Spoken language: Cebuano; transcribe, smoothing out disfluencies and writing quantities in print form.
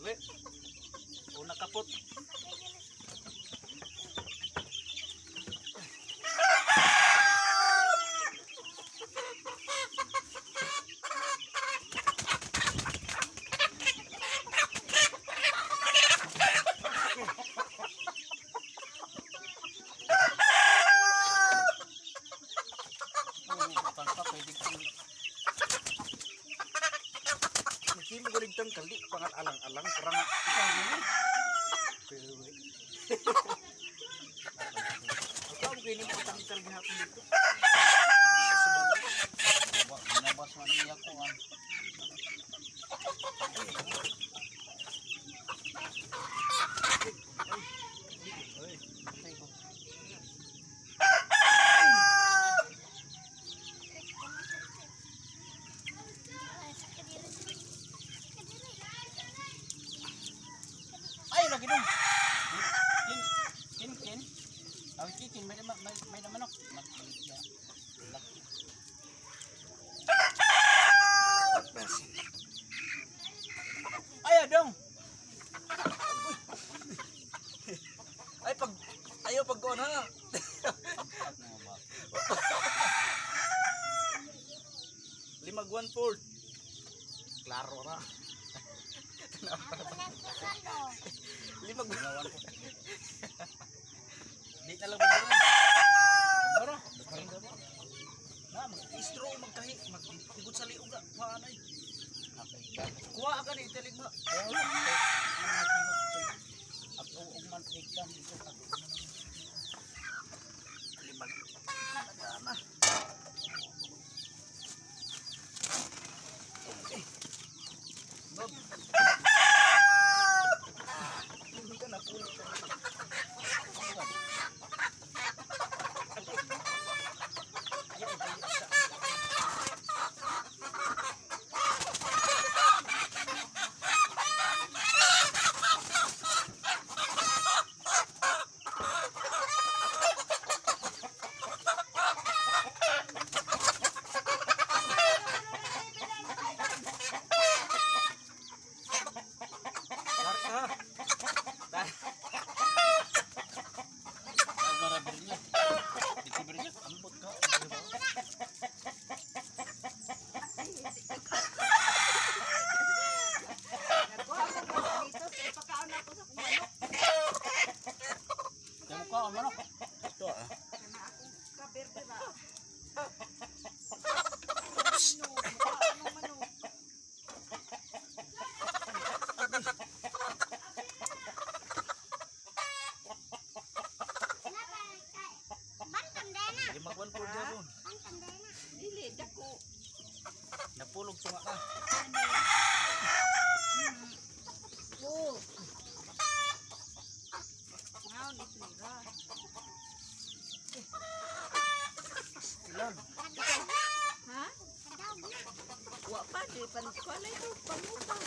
Dali. Una kapot. Oo, pangka pwede kang Hindi mo galing tangkal di pangat alang-alang parang ikaw yun. Pero ako ang kini mo tangkal gihapon dito. Wa ginabas man niya ko ang. Oy, Patay ko. Ay, lagi dong. Kin kin kin. Aw chicken may may manok. Magbaligya. Laki. Ay, adong. Ay pag ayaw pag kuan ha. Pag mo ba? Limag 1/4. Klaro ra. Limag Ginawan ko. Di na lang ba? Bara. Na mag-istro magkahi magtigot sa liog paanay. Okay. Kuha ka ni itilig mo. Ako og man ikam dito ako. Limag. Nagana. Okay. Bob. Hindi ka napulot. Lari ka. Bara bernya. Dito bernya. Ambot ka. Diba? Nagkuha ko po dito. Kaya pakaon ako sa kong manok. Kamo ka manok. Ito ah. Kana akong kaber dira. Ano, mukha anong manok. Limag 1/4 gapon. Dili, dako. Napulog tunga ka. Oh. Ngaon itlira. Ilan? Ha? Wa pa di pan kualay to pamuta.